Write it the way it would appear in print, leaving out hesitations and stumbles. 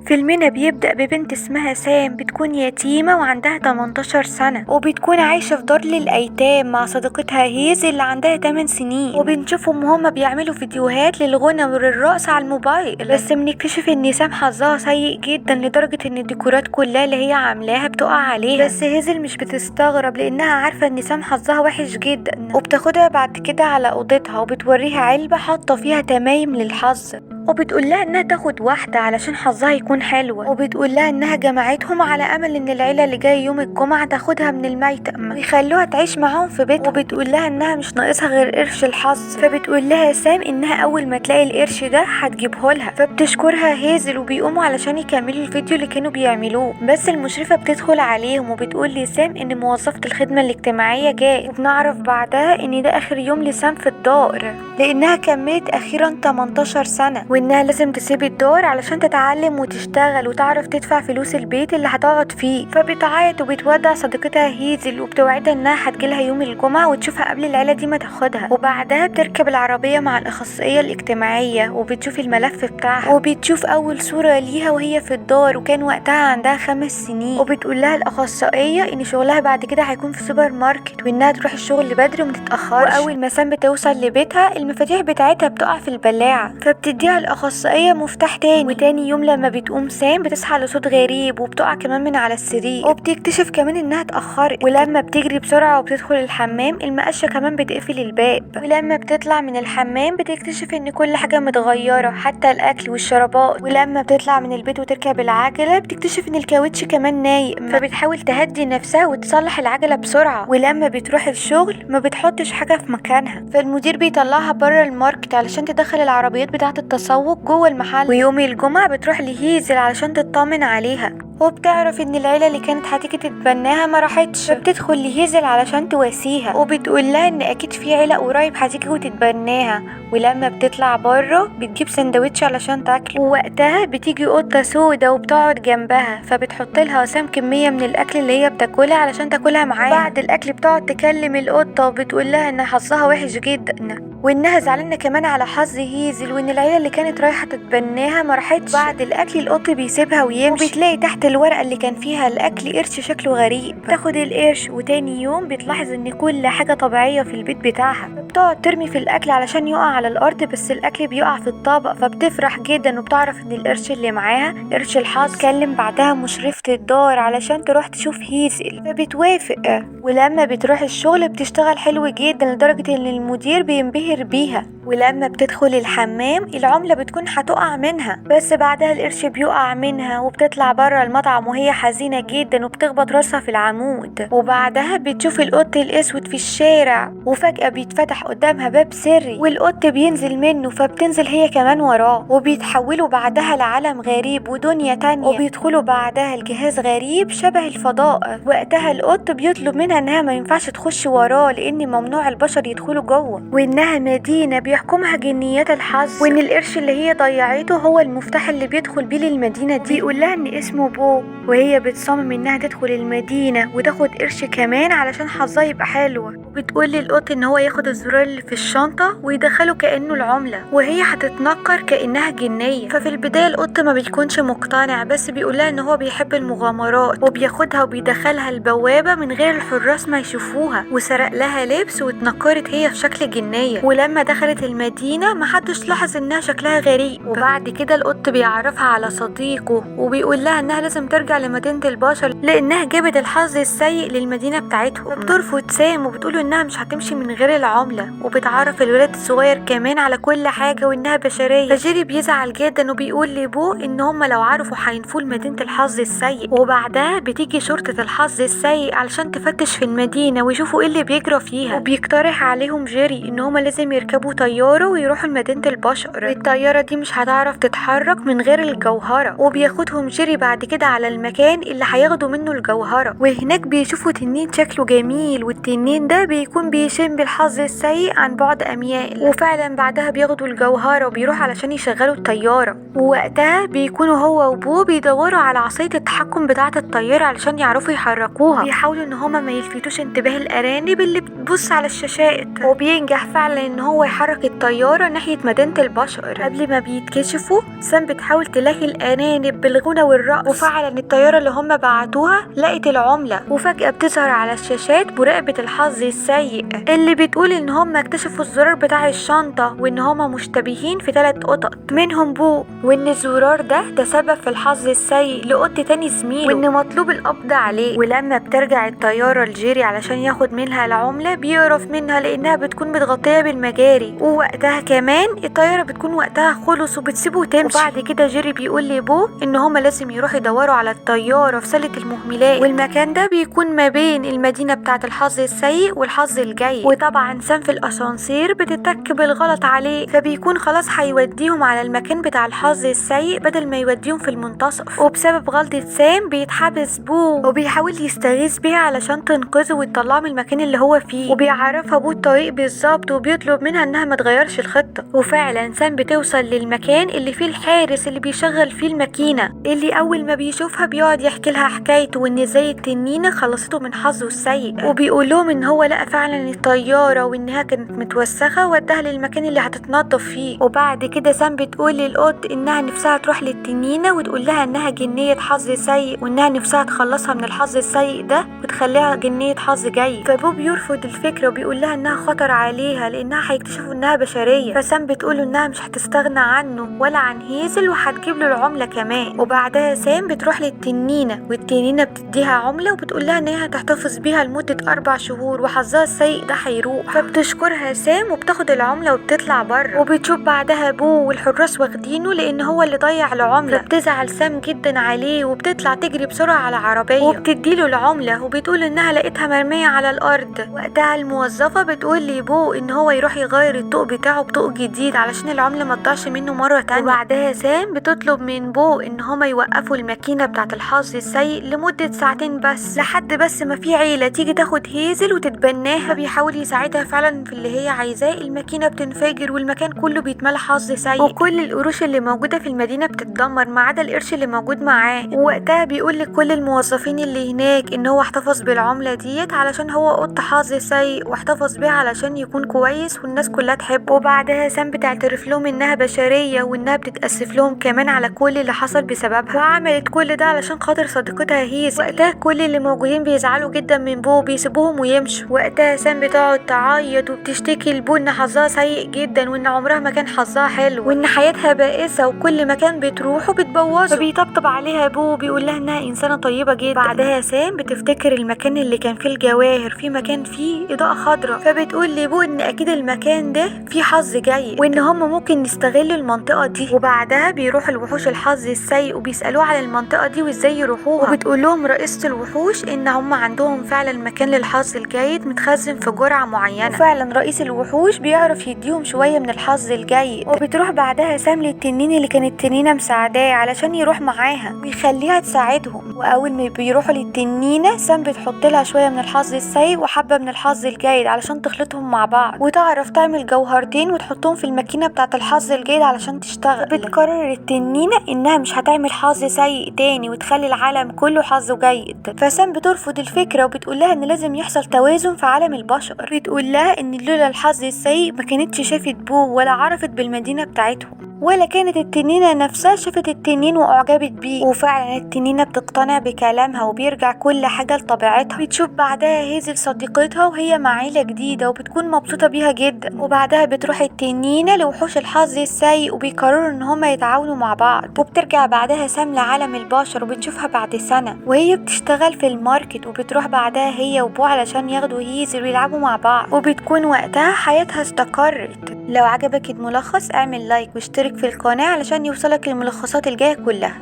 فيلمنا بيبدأ ببنت اسمها سام، بتكون يتيمة وعندها 18 سنة، وبتكون عايشة في دار للأيتام مع صديقتها هيز اللي عندها 8 سنين. وبنشوفهم وهما بيعملوا فيديوهات للغنى وللرقص على الموبايل، بس بنكتشف ان سام حظها سيء جدا لدرجة ان الديكورات كلها اللي هي عاملاها بتقع عليها. بس هيزل مش بتستغرب لانها عارفة ان سام حظها وحش جدا، وبتاخدها بعد كده على اوضتها وبتوريها علبة حاطة فيها تمايم للحظ، وبتقول لها انها تاخد واحدة علشان حظها يكون حلو، وبتقول لها انها جمعتهم على امل ان العيلة اللي جاية يوم الجمعة تاخدها من الميتم ويخلوها تعيش معاهم في بيتهم، وبتقول لها انها مش ناقصها غير قرش الحظ. فبتقول لها سام انها اول ما تلاقي القرش ده هتجيبه لها، فبتشكرها هيزل وبيقوموا علشان يكملوا الفيديو اللي كانوا بيعملوه. بس المشرفة بتدخل عليهم وبتقول لسام ان موظفة الخدمة الاجتماعية جاءت، وبنعرف بعدها ان ده اخر يوم لسام في الدار لانها كملت اخيرا 18 سنة، وانها لازم تسيب الدار علشان تتعلم وتشتغل وتعرف تدفع فلوس البيت اللي هتقعد فيه. فبتعيط وبتودع صديقتها هيزل وبتوعدها انها هتجيلها يوم الجمعة وتشوفها قبل العيلة دي ما تاخدها. وبعدها بتركب العربية مع الاخصائيه الاجتماعية وبتشوف الملف بتاعها، وبتشوف اول صوره ليها وهي في الدار وكان وقتها عندها 5 سنين. وبتقول لها الاخصائيه ان شغلها بعد كده هيكون في سوبر ماركت وانها تروح الشغل بدري وما تتاخرش. واول ما سام بتوصل لبيتها المفاتيح بتاعتها بتقع في البلاعة، فبتديها الاخصائيه مفتاح تاني. وتاني يوم لما بتقوم سام بتصحى لصوت غريب وبتقع كمان من على السرير، وبتكتشف كمان انها اتاخرت. ولما بتجري بسرعة وبتدخل الحمام المقشه كمان بتقفل الباب، ولما بتطلع من الحمام بتكتشف ان كل حاجة متغيرة حتى الاكل والشرابات. ولما بتطلع من البيت وتركب العجلة بتكتشف ان الكاوتش كمان نايم، فبتحاول تهدي نفسها وتصلح العجلة بسرعة. ولما بتروح الشغل ما بتحطش حاجة في مكانها، فالمدير بيطلعها بره الماركت علشان تدخل العربيات بتاعه التسوق جوه المحل. ويوم الجمعة بتروح لهيزل علشان تطمن عليها، وبتعرف ان العيلة اللي كانت هتيجي تتبناها ما راحتش، فبتدخل لهيزل علشان تواسيها وبتقول لها ان اكيد في عيله قريب هتيجي وتتبناها. ولما بتطلع بره بتجيب سندوتش علشان تاكله، ووقتها بتيجي قطة سودا وبتقعد جنبها، فبتحط لها سام كمية من الاكل اللي هي بتاكلها علشان تاكلها معاها. بعد الاكل بتقعد تكلم القطة وبتقول لها ان حظها وحش جدا وانها زعلانة كمان على حظ هيزل وان العيلة اللي كانت رايحة تتبناها ما راحتش. بعد الاكل القط بيسيبها ويمشي، وبتلاقي تحت الورقة اللي كان فيها الاكل قرش شكله غريب، تاخد القرش. وتاني يوم بتلاحظ ان كل حاجة طبيعية في البيت بتاعها، بتقعد ترمي في الاكل علشان يقع على الارض، بس الاكل بيقع في الطبق، فبتفرح جدا وبتعرف ان القرش اللي معاها قرش الحظ. بتكلم بعدها مشرفة الدار علشان تروح تشوف هيزل، فبتوافق. ولما بتروح الشغل بتشتغل حلو جدا لدرجة ان المدير بينبهر بيها. ولما بتدخل الحمام العملة بتكون هتقع منها، بس بعدها القرش بيقع منها وبتطلع بره المطعم وهي حزينة جدا وبتخبط راسها في العمود. وبعدها بتشوف القط الاسود في الشارع، وفجأة بيتفتح قدامها باب سري والقط بينزل منه، فبتنزل هي كمان وراه، وبيتحولوا بعدها لعالم غريب ودنيا تانية، وبيدخلوا بعدها لجهاز غريب شبه الفضاء. وقتها القط بيطلب منها انها ما ينفعش تخش وراه لان ممنوع البشر يدخلوا جوه، وانها مدينة بيحكمها جنيات الحظ، وان القرش اللي هي ضيعته هو المفتاح اللي بيدخل بيه للمدينة دي. بيقول لها ان اسمه بو، وهي بتصمم انها تدخل المدينة وتاخد قرش كمان علشان حظها يبقى حلو. وبتقول للقط ان هو ياخد الزرار اللي في الشنطة ويدخله كأنه العملة، وهي هتتنكر كأنها جنية. ففي البداية القط ما بيكونش مقتنع، بس بيقولها ان هو بيحب المغامرات، وبياخدها وبيدخلها البوابة من غير الحراس ما يشوفوها، وسرق لها لبس واتنكرت هي في شكل جنية. ولما دخلت المدينة محدش لاحظ انها شكلها غريب. وبعد كده القط بيعرفها على صديقه وبيقول لها انها لازم ترجع لمدينة البشر لانها جابت الحظ السيء للمدينة بتاعتهم. فبترفض سام وبتقوله انها مش هتمشي من غير العملة، وبتعرف الولد الصغير كمان على كل حاجة وانها بشرية. فجيري بيزعل جدا وبيقول لبو ان هم لو عرفوا هينفوا لمدينة الحظ السيء. وبعدها بتيجي شرطة الحظ السيء علشان تفتش في المدينة ويشوفوا ايه اللي بيجرى فيها، وبيقترح عليهم جيري ان هم لازم يركبوا طيارة ويروحوا لمدينة البشر، الطيارة دي مش هتعرف تتحرك من غير الجوهرة. وبياخدهم جيري بعد كده على المكان اللي هياخدوا منه الجوهرة، وهناك بيشوفوا تنين شكله جميل، والتنين ده بيكون بيشم بالحظ السيء عن بعد اميال. وفعلا بعدها بياخدوا الجوهرة وبيروحوا علشان يشغلوا الطيارة، ووقتها بيكونوا هو وبو بيدوروا على عصاية التحكم بتاعة الطيارة علشان يعرفوا يحركوها. بيحاولوا ان هما ما يلفتوش انتباه الارانب اللي بتبص على الشاشات، وبينجح فعلا ان هو يحرك الطيارة ناحية مدينة البشر. قبل ما بيتكشفوا سام بتحاول تلاقي الارانب بالغنى والرقص، وفعلا الطيارة اللي هما بعتوها لقت العملة. وفجأة بتظهر على الشاشات مراقبة الحظ السيء اللي بتقول ان هما اكتشفوا الزرار بتاع الشنطة وان هما مشتبهين في 3 قطط منهم بو، وان الزرار ده تسبب في الحظ السيء لقط تاني زميله، وان مطلوب القبض عليه. ولما بترجع الطيارة لجيري علشان ياخد منها العملة بيقرف منها لانها بتكون متغطية بالمجاري، ووقتها كمان الطيارة بتكون وقتها خلص وبتسيبه وتمشي. وبعد كده جيري بيقول لبو ان هما لازم يروحوا يدوروا على الطيارة في سلة المهملات، والمكان ده بيكون ما بين المدينة بتاعة الحظ السيء والحظ الجيد. وطبعا سام في الاسانسير بتتك بالغلط عليه، فبيكون خلاص هيوديهم على المكان بتاع الحظ السيء بدل ما يوديهم في المنتصف. وبسبب غلطة سام بيتحبس بو، وبيحاول يستغيث بيها علشان تنقذه وتطلعه من المكان اللي هو فيه، وبيعرفها بو الطريق بالظبط وبيطلب منها انها ما تغيرش الخطة. وفعلا سام بتوصل للمكان اللي فيه الحارس اللي بيشغل فيه الماكينة، اللي اول ما بيشوفها بيقعد يحكي لها حكايته وان ازاي التنينة خلصته من حظه السيء، وبيقول لهم ان هو لقى فعلا الطيارة وانها كانت متوسخة ووداها للمكان اللي هتتنضف فيه. وبعد كده سام بتقول للقط انها نفسها تروح للتنينة وتقول لها انها جنية حظ سيء وانها نفسها تخلصها من الحظ السيء ده وتخليها جنية حظ جيد. فبو بيرفض الفكرة وبيقول لها انها خطر عليها لانها هيكتشفوا انها بشرية. فسام بتقول انها مش هتستغنى عنه ولا عن هيزل وهتجيب له العملة كمان. وبعدها سام بتروح للتنينة والتنينة بتديها عملة وبتقول لها انها هتحتفظ بيها لمدة 4 شهور وحظها السيء ده هيروح. فبتشكرها سام وبتاخد العملة وبتطلع بره. وبتشوف بعدها بو والحراس واخدينه لان هو اللي ضيع العملة، فبتزعل سام جدا عليه وبتطلع تجري بسرعة على عربية وبتديله العملة وبتقول انها لقيتها مرمية على الارض. وقتها الموظفة بتقول لبو ان هو يروح يغير الطوق بتاعه بطوق جديد علشان العملة ما تضيعش منه مرة تانية. وبعدها سام بتطلب من بو ان هما يوقفوا الماكينة بتاعة الحظ السيء لمدة ساعتين بس، لحد بس ما في عيلة تيجي تاخد هيزل وتتبناها. فبيحاول يساعدها فعلا في اللي هي عايزاه. الماكينة بتنفجر والمكان كله بيتملى حظ سيء، وكل القروش اللي موجودة في المدينة بتتدمر ما عدا القرش اللي موجود معاه. ووقتها بيقول لكل الموظفين اللي هناك ان هو احتفظ بالعملة ديت علشان هو قط حظ سيء واحتفظ بيها علشان يكون كويس والناس كلها تحبه. وبعدها سام بتعترف لهم انها بشرية وانها بتتأسف لهم كمان على كل اللي حصل بسببها، وعملت كل ده علشان خاطر صديقتها هيزل. وقتها كل اللي موجودين بيزعلوا جدا من بو وبيسيبوهم ويمشوا. وقتها سام بتقعد تعيط وبتشتكي لبو ان حظها سيء جدا وان عمرها ما كان حظها حلو وان حياتها بائسة وكل مكان بتروحه بتبوظه. فبيطبطب عليها بو وبيقول لها انها انسانة طيبة جدا. بعدها سام بتفتكر المكان اللي كان فيه الجواهر، في مكان فيه اضاءة خضراء، فبتقول لبو ان اكيد المكان ده فيه حظ جيد وان هم ممكن يستغلوا المنطقة دي. وبعدها بيروحوا الوحوش الحظ السيء وبيسألوه على المنطقة دي وازاي يروحوها، وبتقول لهم رئيسة الوحوش ان هم عندهم فعلا مكان للحظ الجيد متخزن في جرعة معينة. وفعلا رئيس الوحوش بيعرف يديهم شوية من الحظ الجيد. وبتروح بعدها سام للتنين اللي كانت التنينة مساعداه علشان يروح معاها ويخليها تساعدهم. واول ما بيروحوا للتنينة سام بتحط لها شوية من الحظ السيء وحبة من الحظ الجيد علشان تخلطهم مع بعض وتعرف تعمل جوهرتين وتحطهم في الماكينة بتاعة الحظ الجيد علشان تشتغل. بتقرر التنينة انها مش هتعمل حظ سيء تاني وتخلي العالم كله حظه جيد. فسام بترفض الفكرة وبتقول لها ان لازم يحصل توازن في عالم البشر. بتقول لها ان لولا الحظ السيء ما كانتش شافت بو ولا عرفت بالمدينة بتاعتهم ولا كانت التنينة نفسها شافت التنين واعجبت بيه. وفعلا التنينة بتقتنع بكلامها وبيرجع كل حاجة لطبيعتها. بتشوف بعدها هيزل صديقتها وهي مع عيلة جديدة وبتكون مبسوطة بيها جدا. وبعدها بتروح التنينة لوحوش الحظ السيء وبيقرروا ان هما يتعاونوا مع بعض. وبترجع بعدها سام لعالم البشر وبنشوفها بعد سنة وهي بتشتغل في ال market. وبتروح بعدها هي وبو علشان ياخدوا هيزل ويلعبوا مع بعض، وبتكون وقتها حياتها استقرت. لو عجبك الملخص اعمل like واشترك في القناة علشان يوصلك الملخصات الجاية كلها.